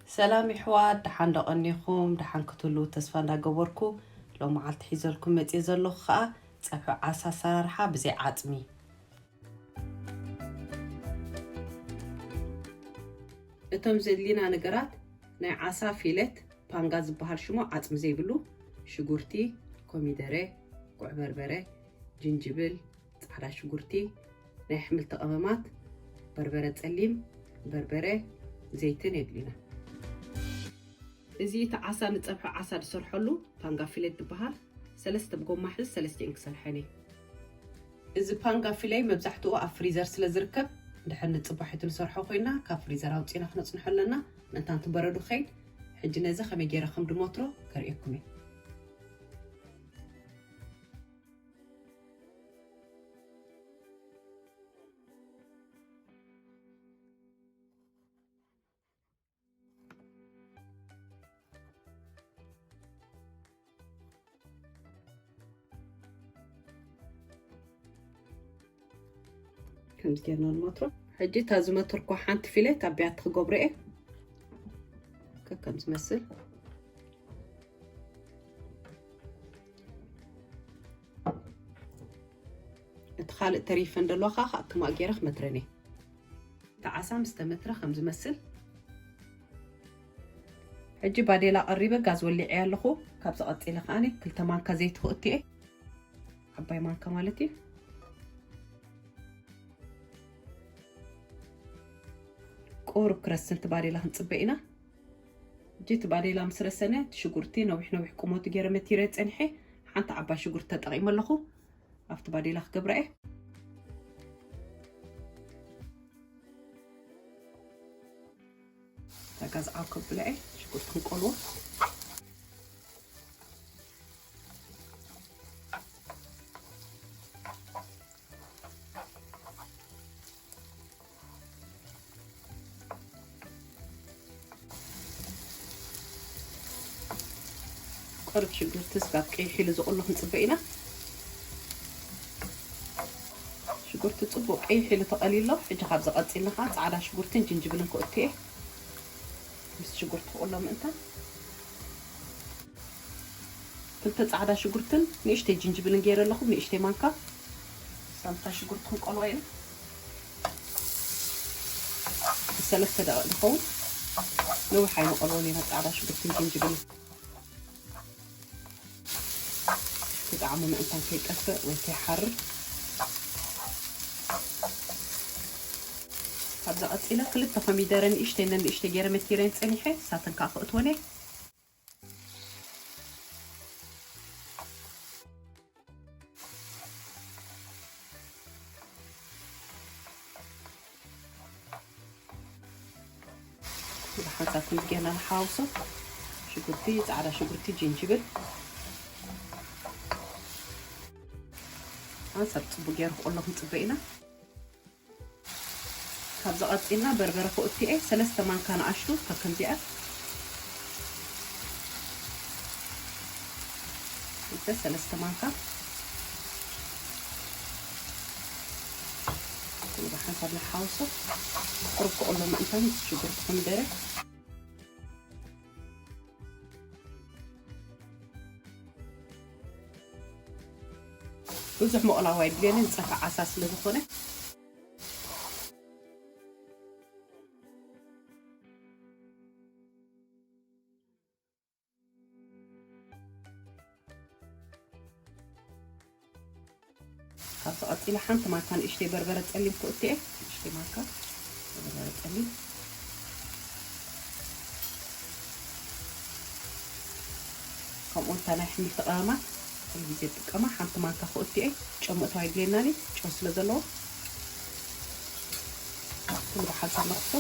ሰላም ይሕዋት፣ ደሓን ዶ ቀኒኹም? ደሓን ክትህልዉ ተስፋ እንዳገበርኩ፣ ሎም መዓልቲ ሒዘልኩም መጽየ ዘለኹ ኸኣ ጸብሒ ዓሳ ኣሰራርሓ ብዘይ ዓጽሚ። እቶም ዘድልዩና ነገራት፣ ናይ ዓሳ ፊለት፣ ፓንጋ ዝበሃል ሽሙ፣ ዓጽሚ ዘይብሉ፣ ሽጉርቲ፣ ኮሚደረ፣ ጉዕ በርበረ፣ ጅንጅብል፣ ጻዕዳ ሽጉርቲ፣ ናይ ኣሕምልቲ ቀመማት፣ በርበረ ጸሊም፣ በርበረ፣ ዘይትን የድልዩና። እዚ እቲ ዓሳ ንጸብሒ ዓሳ ዝሰርሐሉ ፓንጋ ፊሌት ዝበሃል፣ ሰለስተ ብጎማ ሕዚ ሰለስቲኤን ክሰርሐን እየ። እዚ ፓንጋ ፊሌ መብዛሕትኡ ኣብ ፍሪዘር ስለ ዝርከብ፣ ድሕር ንጽባሒቱ ንሰርሖ ኮይና፣ ካብ ፍሪዘር ኣውጺእና ክነጽንሖ ኣለና። ምእንታን ትበረዱ ክኸይድ፣ ሕጂ ነዚ ከመይ ገይረ ከም ድሞትሮ ከርእየኩም እየ። ከምዚ ጌርና ንመትሮ። ሕጂ እታ ዝመትርኳ ሓንቲ ፊሌት ኣብ ቢያቲ ክገብሮ እየ። ከከም ዝመስል። እቲ ካልእ ተሪፈን ደለዋ ከዓ ከኣ ክማእ ገይረ ክመትረን እየ። እቲ ዓሳ ምስ ተመትረ ከም ዝመስል። ሕጂ ባዴላ ቀሪበ ጋዝ ወሊዐ ኣለኹ። ካብዚ ቀጺለ ከኣኒ ክልተ ማንካ ዘይቲ ክእትየ። ዓባይ ማንካ ማለት እዩ። ቁሩብ ክረስን እቲ ባዴላ ክንጽበ ኢና። ሕጂ እቲ ባዴላ ምስ ረሰነ፣ እቲ ሽጉርቲ ነዊሕ ነዊሕ ቁመቱ ገይረ መቲረ ጸኒሐ፣ ሓንቲ ዓባይ ሽጉርቲ ተጠቒመ ኣለኹ። ኣብቲ ባዴላ ክገብራ እየ። እታ ጋዝ ዓው ከብላ እየ፣ ሽጉርቲ ክንቆልዎ። ቁሩብ ሽጉርቲ ስጋብ ቀይሕ ኢሉ ዝቕሎ ክንጽበ ኢና። ሽጉርቲ ጽቡቕ ቀይሕ ኢሉ ተቐልዩ ኣሎ። ሕጂ ካብዚ ቀጺልና ኸዓ ጻዕዳ ሽጉርትን ጅንጅብልን ክእቱ እየ። ምስ ሽጉርቲ ክቕሎ ምእንታን። ክልተ ጻዕዳ ሽጉርትን ንእሽተይ ጅንጅብልን ገይረ ኣለኹ፣ ንእሽተይ ማንካ። ሳምታ ሽጉርቲ ክንቆልዋ ኢና። ሰለስተ ደቂቕ ዝኸውን ነዊሕ ኣይንቆልዎን ኢና፣ ጻዕዳ ሽጉርትን ጅንጅብልን። እቲ ጣዕሙ ምእንታን ከይጠፍእ ወይ ከይሓርር። ካብዛ ቀጺለ ክልተ ኮሚደረ ንእሽተይ ንእሽተይ ገይረ መቲረን ጸኒሐ፣ ሳተን ከኣ ክእትወን እየ። ብሓንሳብ ከምዚ ጌርና ንሓዋውሶ። ሽጉርቲ፣ ጻዕዳ ሽጉርቲ፣ ጅንጅብል። ሓንሳብ ጽቡቅ ጌሩ ክቕሎ ክንጽበ ኢና። ካብዚ ቀጺልና በርበረ ክእቱ እየ፣ ሰለስተ ማንካ ንኣሽቱ ከከምዚኣ። ክልተ ሰለስተ ማንካ። ኩሉ ብሓንሳብ ንሓውሶ። ቁሩብ ክቕሎ ምእንታን ሽጉርቲ ኮሚደረ። ብዙሕ ምቕላው ኣይድልየንን፣ ጸብሒ ዓሳ ስለ ዝኾነ። ካብዚ ቀጺለ ሓንቲ ማንካ ንእሽተይ በርበረ ጸሊም ክእቱ እየ። ንእሽተይ ማንካ በርበረ ጸሊም። ከምኡ እታ ናይ ሕምልቲ ቀመማት ኩሉ ግዜ ዝጥቀማ ሓንቲ ማንካ ክእቱ እየ። ጨው ምእታው ኣይድልየናን እዩ፣ ጨው ስለ ዘለዎ። ኩሉ ብሓንሳብ ነኽቶ።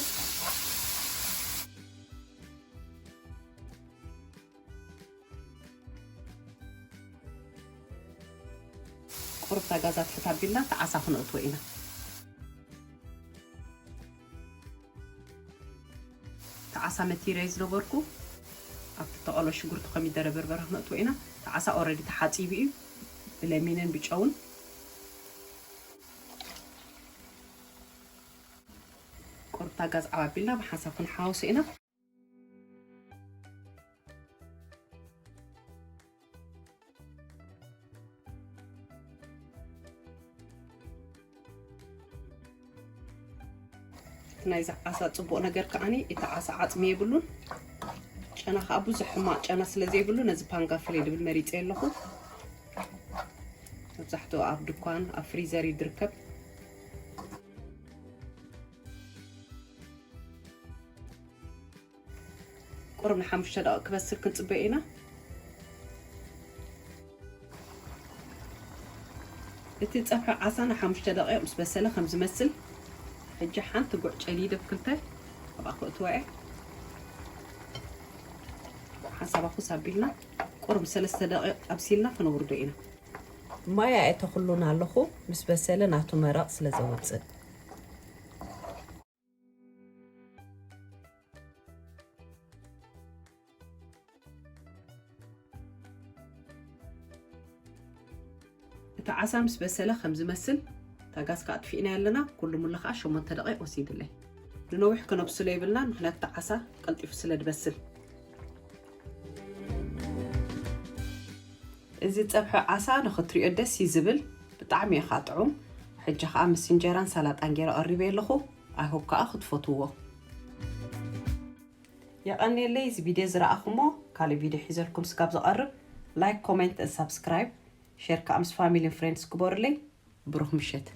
ቁሩብ እታ ጋዛ ትሕት ኣቢልና እቲ ዓሳ ክነእትዎ ኢና። እቲ ዓሳ መቲረይ ዝነበርኩ ኣብቲ ተቐሎ ሽጉርቲ ኮሚደረ በርበረ ክነእትዎ ኢና። እቲ ዓሳ ኦረዲ ተሓጺቡ እዩ ብለሚንን ብጨውን። ቁሩብ እታ ጋዝ ዓብ ኣቢልና ብሓንሳብ ክንሓውሶ ኢና። ናይዚ ዓሳ ጽቡቕ ነገር ከዓኒ እቲ ዓሳ ዓጽሚ የብሉን። ጨና ከዓ ብዙሕ ሕማቕ ጨና ስለ ዘይብሉ ነዚ ፓንጋ ፍሌ ድብል መሪጸ ኣለኹ። መብዛሕትኡ ኣብ ድኳን ኣብ ፍሪዘር እዩ ድርከብ። ቁሩብ ንሓሙሽተ ደቂቕ ክበስል ክንጽበ ኢና። እቲ ጸብሒ ዓሳ ንሓሙሽተ ደቂቕ ምስ በሰለ ከም ዝመስል፣ ሕጂ ሓንቲ ጉዕ ጨሊደ ብክልተ ኣብኣ ከእትዋ እየ። ሓንሳብ ኣኹስ ኣቢልና ቁሩብ ሰለስተ ደቂቕ ኣብሲልና ክነውርዶ ኢና። ማይ ኣየተኹሉን ኣለኹ፣ ምስ በሰለ ናቱ መረቕ ስለ ዘውጽእ። እቲ ዓሳ ምስ በሰለ ከም ዝመስል፣ እታ ጋዝ ከኣ ኣጥፊእናያ ኣለና። ኩሉ ሙሉ ከኣ ሸሞንተ ደቂቕ ወሲድለይ። ንነዊሕ ክነብስሎ የብልናን፣ ምኽንያቱ እቲ ዓሳ ቀልጢፉ ስለ ዝበስል። እዚ ጸብሒ ዓሳ ንኽትሪኦ ደስ እዩ ዝብል፣ ብጣዕሚ እዩ ኸኣ ጥዑም። ሕጂ ኸኣ ምስ እንጀራን ሰላጣን ገይረ ቀሪበ ኣለኹ። I hope ከኣ ክትፈትውዎ። የቐንየለይ፣ እዚ ቪድዮ ዝረኣኹሞ። ካልእ ቪድዮ ሒዘልኩም ስጋብ ዝቐርብ፣ ላይክ፣ ኮሜንት፣ ሳብስክራይብ፣ ሼር ከኣ ምስ ፋሚሊን ፍሬንድስ ግበሩለይ። ብሩኽ ምሸት።